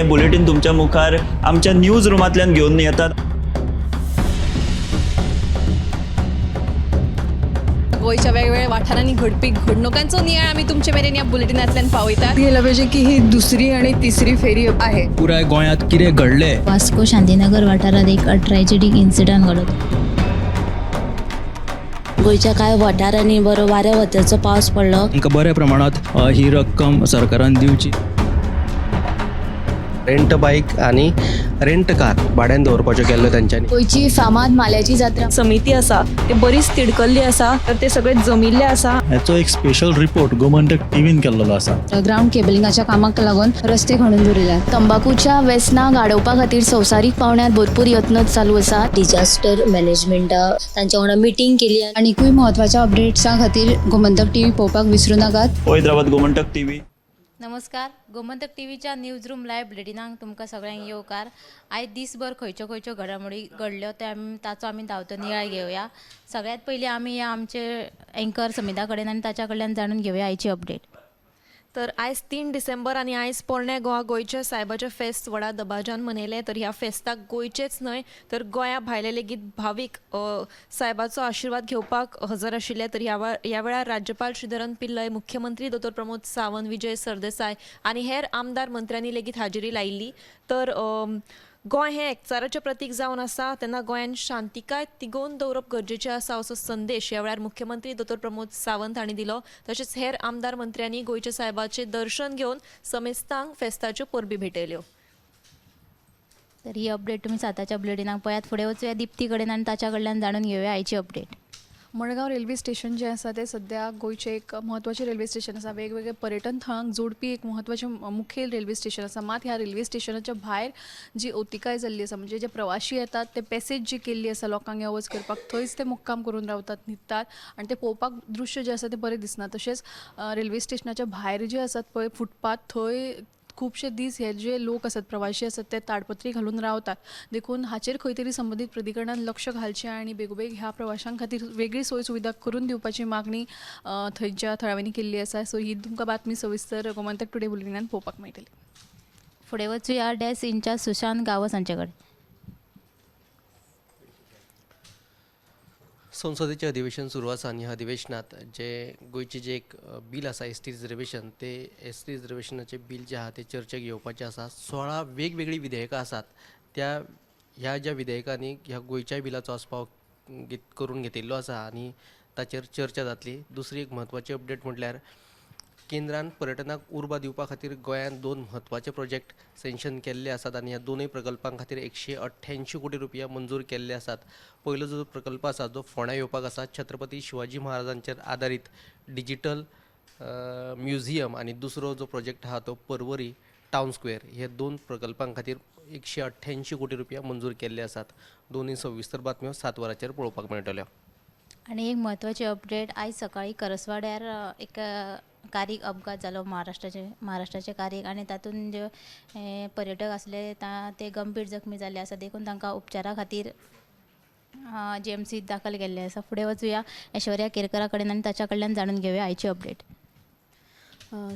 हें बुलेटीन तुमच्या मुखार आमच्या न्यूज रुमांतल्यान घेवन येतात. गोंयच्या वेगवेगळ्या वाठारांनी घडपी घडणुकांचो नियाळ आमी तुमचे मेरेन ह्या बुलेटिनांतल्यान पावयतात. गेलं पाहिजे की ही दुसरी आणि तिसरी फेरी आहे. पुराय गोंयांत कितें घडलें. वास्को शांतीनगर वाठारात एक ट्रॅजेडीक इन्सिडंट घडलो. गोंयच्या कांय वाठारांनी बरो वाऱ्या वताचो पावस पडलो. तांकां बऱ्या प्रमाणांत ही रक्कम सरकारान दिवची. रेंट बायक आनी रेंट कार भाड्यान दवरपाच्यो केल्ल्यो तेंच्यांनी. गोंयची फामाद माल्याची जात्रा. समिती आसा ते बरीच तिडकल्ली आसा, तर ते सगळे जमिल्ले आसा. हाचो एक स्पेशल रिपोर्ट गोमंतक टीव्हीन केल्लो आसा. ग्रावंड केबलिंगाच्या कामाक लागून रस्ते खणून दवरिल्यात. तंबाकूच्या वेसनाक आडोवपा खातीर संवसारीक पावंड्यार भरपूर यत्न चालू आसा. डिजास्टर मॅनेजमेंटा तांच्या वांगडा मिटींग केली. आनीकूय म्हत्वाच्या अपडेट्सां खातीर गोमंतक टीव्ही पळोवपाक विसरू नाकात. पळयत रावात गोमंतक टीव्ही. नमस्कार, गोमंतक टीव्हीच्या न्यूज रूम लायव्ह बुलेटिनाक तुमकां सगळ्यांक येवकार. आयज दीसभर खंयच्यो खंयच्यो घडामोडी घडल्यो ते आमी ताचो आमी धांवतो नियाळ घेवया. सगळ्यांत पयलीं आमी ह्या आमचे एंकर समिता कडेन आनी ताच्या कडल्यान जाणून घेवया आयची अपडेट. तर आयज 3 डिसेंबर आनी आयज पोरण्या गोवा गोंयच्या सायबाचें फेस्त व्हडा दबाज्यान मनयलें. तर ह्या फेस्ताक गोंयचेच न्हय तर गोंया भायले लेगीत भावीक सायबाचो आशिर्वाद घेवपाक हजर आशिल्ले. तर ह्या वेळार राज्यपाल श्रीधरन पिल्लय, मुख्यमंत्री दोतोर प्रमोद सावंत, विजय सरदेसाय आनी हेर आमदार मंत्र्यांनी लेगीत हाजेरी लायिल्ली. तर गोंय हें एकचाराचें प्रतीक जावन आसा, तेन्ना गोंयान शांतिकाय तिगोवन दवरप गरजेचें आसा असो संदेश ह्या वेळार मुख्यमंत्री दोतोर प्रमोद सावंत हांणी दिलो. तशेंच हेर आमदार मंत्र्यांनी गोंयच्या सायबाचें दर्शन घेवन समेस्तांक फेस्ताच्यो परबी भेटयल्यो. तर ही अपडेट तुमी 7च्या बुलेटिनाक पळयात. फुडें वचूया दिप्ती कडेन आनी ताच्या कडल्यान जाणून घेवया आयची अपडेट. मडगांव रेल्वे स्टेशन जें आसा तें सद्या गोंयचें एक म्हत्वाचें रेल्वे स्टेशन आसा. वेगवेगळे पर्यटन थळांक जोडपी एक म्हत्वाचें मुखेल रेल्वे स्टेशन आसा. मात ह्या रेल्वे स्टेशनाच्या भायर जी अवतिकाय जाल्ली आसा, म्हणजे जे प्रवाशी येतात ते पॅसेज जी केल्ली आसा लोकांक यो वच करपाक, थंयच ते मुक्काम करून रावतात, न्हिदतात आनी ते पळोवपाक दृश्य जें आसा तें बरें दिसना. तशेंच रेल्वे स्टेशनाच्या भायर जे आसात पळय फुटपाथ, थंय खुबशे दीस हे जे लोक आसात प्रवाशी आसात ते ताडपत्री घालून रावतात. देखून हाचेर खंय तरी संबंदीत प्राधिकरणान लक्ष घालचें आनी बेगोबेग ह्या प्रवाशां खातीर वेगळी सोय सुविधा करून दिवपाची मागणी थंयच्या थळाव्यांनी केल्ली आसा. सो ही तुमकां बातमी सविस्तर गोमंतक टुडे बुलेटिनान पळोवपाक मेळटली. फुडें वचूया डेस्क इन्चार्ज सुशांत गांवस हांचे कडेन. संसदेचें अधिवेशन सुरू आसा आनी ह्या अधिवेशनांत जे गोंयचें जें एक बील आसा एस टी रिजर्वेशन, ते एस टी रिजर्वेशनाचें बील जें आहा तें चर्चेक येवपाचें आसा. 16 वेगवेगळीं विधेयकां आसात. त्या ह्या ज्या विधेयकांनी ह्या गोंयच्या बिलाचो आस्पाव करून घेतिल्लो आसा आनी ताचेर चर्चा जातली. दुसरी एक म्हत्वाची अपडेट म्हटल्यार केंद्रान पर्यटनाक उर्बा दिवपा खातीर गोंयांत 2 म्हत्वाचे प्रोजेक्ट सँक्शन केल्ले आसात आनी ह्या दोनूय प्रकल्पां खातीर 188 कोटी रुपया मंजूर केल्ले आसात. पयलो जो प्रकल्प आसा जो फोंड्या येवपाक आसा, छत्रपती शिवाजी महाराजांचेर आदारीत डिजिटल म्युझियम, आनी दुसरो जो प्रोजेक्ट आहा तो परवरी टावन स्क्वेअर. हे 2 प्रकल्पां खातीर 188 कोटी रुपया मंजूर केल्ले आसात. दोनूय सविस्तर बातम्यो 7 वरांचेर पळोवपाक मेळटल्यो. आनी एक म्हत्वाची अपडेट, आयज सकाळीं करसवाड्यार एक कारीक अपघात जालो महाराष्ट्राचे कारीक, आनी तातूंत जे पर्यटक आसले ते गंभीर जखमी जाल्ले आसा. देखून तांकां उपचारा खातीर जीएमसीत दाखल केल्ले आसा. फुडें वचूया ऐश्वर्या केरकरा कडेन आनी ताच्या कडल्यान जाणून घेवया आयची अपडेट.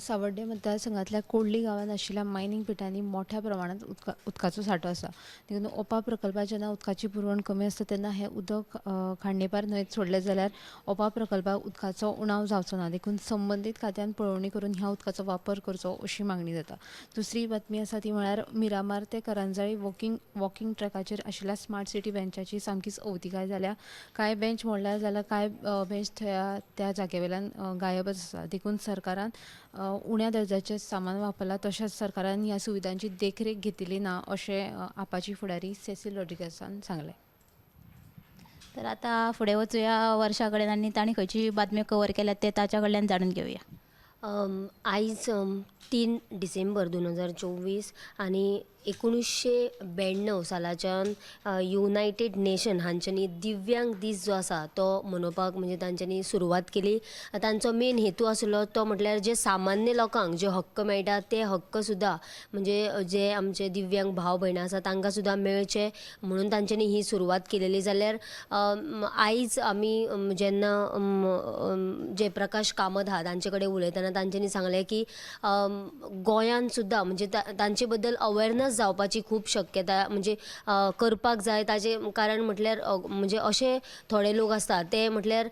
सावड्डे मतदारसंघांतल्या कोडली गांवांत आशिल्ल्या मायनींग पिटांनी मोठ्या प्रमाणांत उदकाचो सांठो आसा. देखून ओपा प्रकल्पात जेन्ना उदकाची पुरवण कमी आसता तेन्ना हें उदक खांडेपार न्हंयेत सोडलें जाल्यार ओपा प्रकल्पाक उदकाचो उणाव जावचो ना. देखून संबंदीत खात्यान पळोवणी करून ह्या उदकाचो वापर करचो अशी मागणी जाता. दुसरी बातमी आसा ती म्हळ्यार मिरामार ते करंजाळी वॉकिंग ट्रॅकाचेर आशिल्ल्या स्मार्ट सिटी बेंचाची सामकीच अवतिकाय जाल्या. कांय बेंच मोडल्या जाल्यार कांय बेंच त्या जाग्या वयल्यान गायबच आसा. देखून सरकारान उण्या दर्जाचें सामान वापरलां, तशेंच सरकारान ह्या सुविधांची देखरेख घेतिल्ली ना अशें आपाची फुडारी सेसील रॉड्रिगसान सांगलें. तर आतां फुडें वचूया वर्षा कडेन आनी तांणी खंयची बातम्यो कवर केल्यात ते ताच्या कडल्यान जाणून घेवया. आयज 3 डिसेंबर 2024 आनी 1992 सालाच्यान युनायटेड नेशन हांच्यांनी दिव्यांग दीस जो आसा तो मनोवपाक म्हणजे तांच्यांनी सुरवात केली. तांचो मेन हेतू आसलो तो म्हटल्यार जे सामान्य लोकांक जे हक्क मेळटा ते हक्क सुद्दां म्हणजे जे आमचे दिव्यांग भाव भयणां आसा तांकां सुद्दां मेळचे म्हणून तांच्यांनी ही सुरवात केलेली. जाल्यार आयज आमी जेन्ना जयप्रकाश कामत आहा तांचे कडेन उलयतना तांच्यांनी सांगलें की गोंयांत सुद्दां म्हणजे तांचे बद्दल अवेरनस जावपाची खूब शक्यता म्हणजे करपाक जाय. ताजें कारण म्हटल्यार म्हणजे अशे थोडे लोक आसता ते म्हटल्यार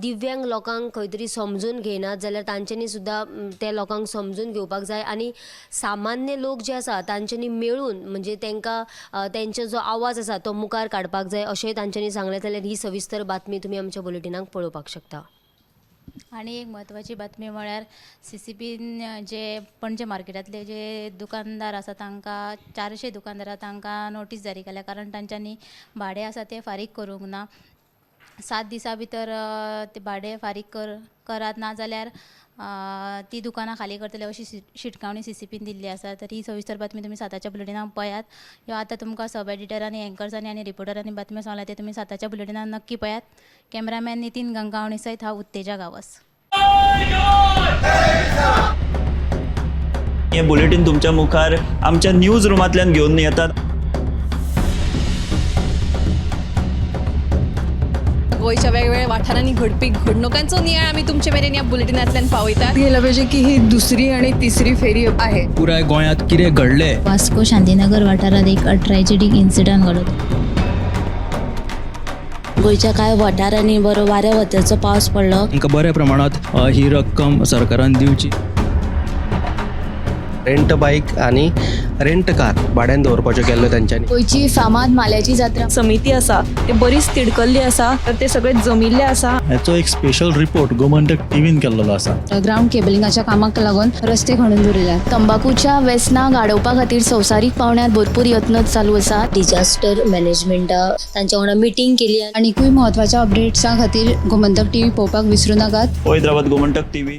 दिव्यांग लोकांक खंय तरी समजून घेयनात जाल्यार तांच्यांनी सुद्दां ते लोकांक समजून घेवपाक जाय आनी सामान्य लोक जे आसा तांच्यांनी मेळून म्हणजे तांकां तेंचो जो आवाज आसा तो मुखार काडपाक जाय अशेंय तांच्यांनी सांगलें. जाल्यार ही सविस्तर बातमी तुमी आमच्या बुलेटिनाक पळोवपाक शकता. आनी एक म्हत्वाची बातमी म्हळ्यार सीसीपीन जे पणजे मार्केटांतले जे दुकानदार आसा तांकां 400 दुकानदार आसा तांकां नोटीस जारी केल्या, कारण तांच्यांनी भाडें आसा तें फारीक करूंक ना. 7 दिसां भितर ते भाडें फारीक करात, ना जाल्यार ती दुकानां खाली करतले अशी शिटकावणी सीसीपीन दिल्ली आसा. तर ही सविस्तर बातमी तुमी 7च्या बुलेटिनाक पळयात. ह्यो आतां तुमकां सब एडिटरांनी, एंकर्सांनी आनी रिपोर्टरांनी बातम्यो सांगल्या ते तुमी 7च्या बुलेटिनाक नक्की पळयात. कॅमेरामॅन नितीन गंगावणे सयत हांव उत्तेजा गांवस. हे बुलेटीन तुमच्या मुखार आमच्या न्यूज रुमांतल्यान घेवन येतात. गोंयच्या वेगवेगळ्या वाठारांनी घडपी घडणुकांचो नियाळ आमी तुमचे मेरेन ह्या बुलेटिनांतल्यान पावयतात. गेला पाहिजे की ही दुसरी आणि तिसरी फेरी आहे. पुराय गोंयांत कितें घडलें वास्को शांतीनगर वाठारांत एक ट्रॅजेडीक इन्सिडंट घडलो. गोंयच्या कांय वाठारांनी बरो वाऱ्या वताचो पावस पडलो. तांकां बऱ्या प्रमाणांत ही रक्कम सरकारान दिवची. रेंट बायक आनी रेंट कार भाड्यान दवरपाच्यो केल्ल्यो तांच्यांनी. गोंयची फामाद माल्याची जात्रा समिती आसा ते बरीच तिडकल्ली आसा, तर ते सगळे जमिल्ले आसा. हाचो एक स्पेशल रिपोर्ट गोमंतक टीव्हीन केल्लो आसा. ग्रावंड केबलिंगाच्या कामाक लागून रस्ते खणून दवरिल्यात. तंबाखूच्या वेसनाक आडोवपा खातीर संवसारीक पावंड्यार भरपूर यत्न चालू आसात. डिजास्टर मॅनेजमेंटा तांच्या वांगडा मिटींग केली. आनीकूय म्हत्वाच्या अपडेट्सां खातीर गोमंतक टीव्ही पळोवपाक विसरूं नाकात. पळयत रावात गोमंतक टीव्ही.